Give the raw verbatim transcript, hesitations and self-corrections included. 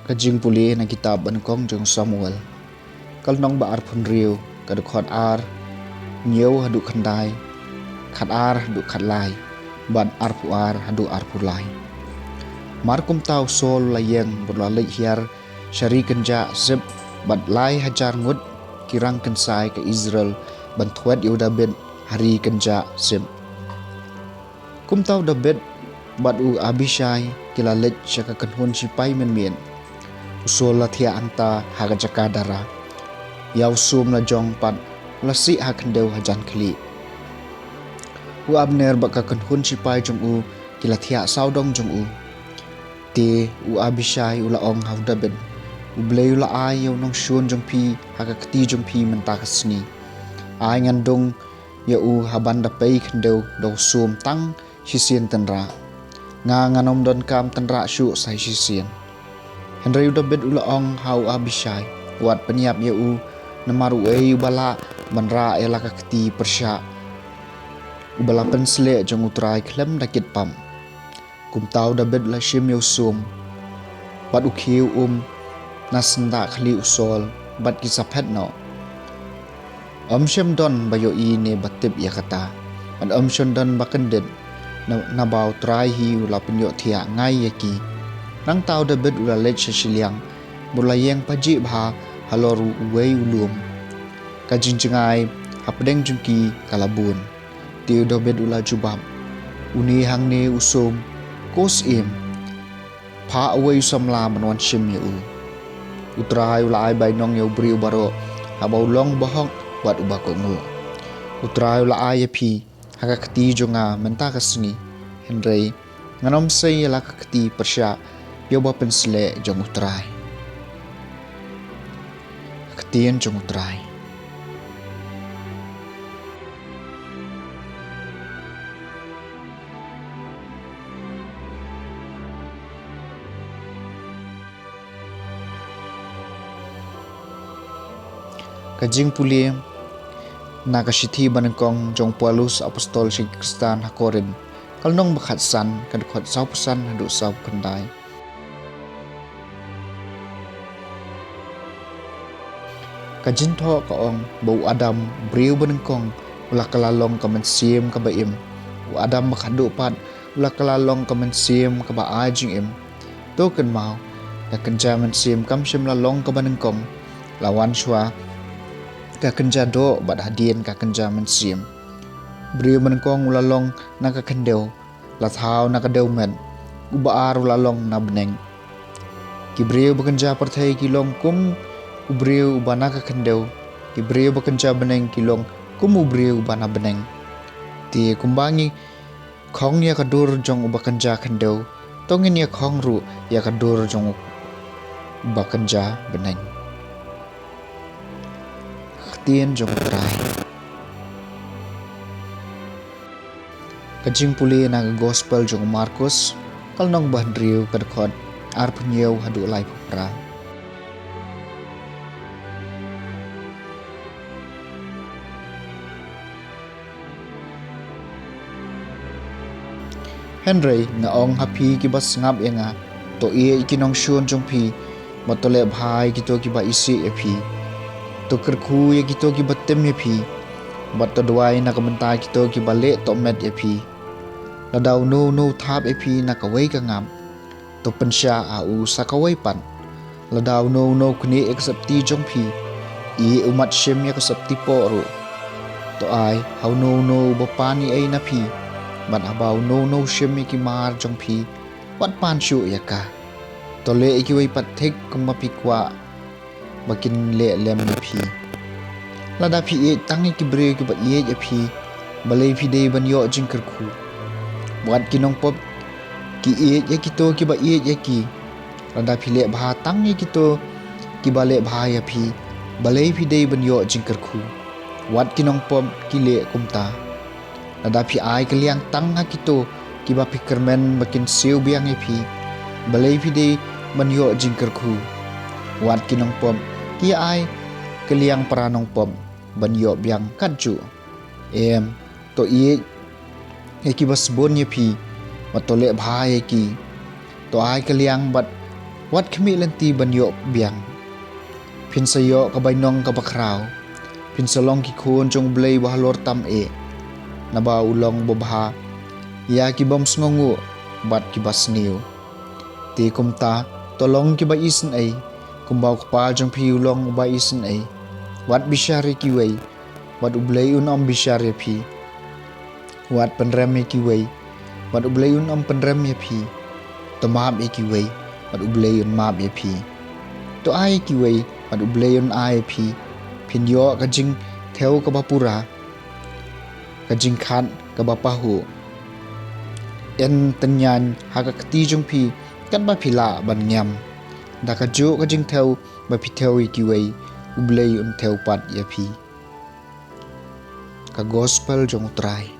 Ka jingpule na kitab ba nyngkong jong u Samuel. Ka lynnong ba arphew hynriew, ka dkhot ar hynñiew haduh khyndai, khat ar haduh khat lai, bad arphew ar haduh arphew lai. Mar kumta u Saul u la ïeng bad u la leit hiar sha ri kynjah Zip, bad lai hajar ngut ki rang kynsai ka Israel ban thwet ïa u Dabid ha ri kynjah Zip. Kumta u Dabid bad u Abishai ki la leit sha ka kynhun shipai mynmiet. U Saul la thiah hangta ha ka jaka dara. Ïa u Sum la jong pat, u la sih ha khyndew hajan khlieh. U Abner bad ka kynhun shipai jong u ki la thiah sawdong jong u. Te u Abishai u la ong ha u Dabid, "U Blei u la ai ïa u nongshun jong phi ha ka kti jong phi mynta ka sngi. Ai ngan dung ïa u ha ban da pei khyndew da u Sum tang shisien tynrah. Nga ngan ym donkam tynrah shuh sa shisien." Hynrei u Dabid u la ong ha u Abishai, "Wat pynïap ïa u, namar uei uba lah ban rah ïa la ka kti pyrshah uba la pynsleh jong U Trai khlem da kit pap?" Kumta u Dabid u la shim ïa u Sum bad u khiew um na syndah khlieh u Saul, bad ki sa phet noh. Ym shym don ba ïohi ne ba tip ïa kata, bad ym shym don ba kyndit, na, naba U Trai hi u la pynïohthiah ngai ïa ki. Nangta u Dabid u la leit sha shiliang, bad u la ïeng pajih bha halor uwei u lum. Ka jingjngai hapdeng jong ki ka la bun. Te u Dabid u la jubab, "Une hangne u Sum, ko syiem, phah uwei u samla ban wan shim ïa u. U Trai u la ai bainong ïa u briew baroh, haba u long bahok bad uba kohnguh. U Trai u la ai ïa phi ha ka kti jong nga mynta ka sngi, hynrei ngan ym sei ïa la ka kti pyrshah ïa uba pynsleh jong U Trai." Ka ktien jong U Trai. Ka jingpule na ka shithi ba nyngkong jong u Paulus apostol sha ki Khristan ha Korinth, ka lynnong ba khatsan, ka dkhot sawphew san haduh sawphew khyndai. Ka jingthoh ka ong ba u Adam, briew ba nyngkong, u la kylla long ka mynsiem kaba im. U Adam ba khatduh pat u la kylla long ka mynsiem kaba ai jingim. To kynmaw, ka kynja mynsiem kam shym la long kaba nyngkong, la wan shuwa ka kynja doh bad hadien ka kynja mynsiem. Briew ba nyngkong u la long na ka khyndew, la thaw na ka dewmet. U ba ar u la long na bneng. Ki briew ba kynja pyrthei ki long kum u briew uba na ka khyndew. Ki briew ba kynja bneng ki long kum u briew uba na bneng. Te kumba ngi khong ïa ka dur jong uba kynja khyndew, to ngin ïa khong ruh ïa ka dur jong uba kynja bneng. Ka ktien jong U Trai. Ka jingpule na ka gospel jong u Markus, ka lynnong ba hynriew, ka dkhot arphew hynñiew haduh laiphew phra. Hynrei nga ong ha phi kiba sngap ïa nga, to ïeit ïa ki nongshun jong phi, bad to leh bha ïa kito kiba isih ïa phi. To kyrkhu ïa kito kiba tim ïa phi, bad to duwai na ka bynta kito kiba leh tohmet ïa phi. Lada uno uno u thap ïa phi na kawei ka ngap, to pynshah ha u sa kawei pat. Lada uno uno u knieh ïa ka septi jong phi, ïeh ummat shim ïa ka septi poh ruh. To ai ha uno uno uba pan ei ei na phi, bad haba uno uno u shim ïa ki mar jong phi, wat pan shuh ïa ka. To leh ïa kiwei pat thik kumba phi kwah ba kin leh lem ïa phi. Lada phi ïeit tang ïa ki briew kiba ïeit ïa phi, balei phi dei ban ïoh jingkyrkhu? Wat ki nongpop ki ïeit ïa kito kiba ïeit ïa ki. Lada phi leh bha tang ïa kito kiba leh bha ïa phi, balei phi dei ban ïoh jingkyrkhu? Wat ki nongpop ki leh kumta. Lada phi ai kylliang tang ha kito kiba phi kyrmen ba kin siew biang ïa phi, balei phi dei ban ïoh jingkyrkhu? Wat ki nongpop ki ai kylliang para nongpop ban ïoh biang katjuh. Em, to ïeit ïa kiba sbun ïa phi, bad to leh bha ïa ki. To ai kylliang bad Wat khmih lynti ban ïoh biang. Phin sa ïoh ka bainong kaba khraw. Phin sa long ki khun jong U Blei Uba Halor Tam Eh. Naba U long uba bha ïa ki bym sngewnguh bad kiba sniew. Te kumta, to long kiba isynei, kumba U Kpa jong phi u long uba isynei. Wat bishar ïa kiwei, bad U Blei un ym bishar ïa phi. Wat pynrem ïa kiwei, bad U Blei un ym pynrem ïa phi. To map ïa kiwei, bad U Blei un map ïa phi. To ai ïa kiwei, bad U Blei un ai ïa phi. Phin ïoh ka jingthew kaba pura, ka jingkhat kaba pahuh. Yn tynñiañ ha ka kti jong phi katba phi lah ban ñiam. Da kajuh ka jingthew ba phi thew ïa kiwei, U Blei un thew pat ïa phi. Ka Gospel jong U Trai.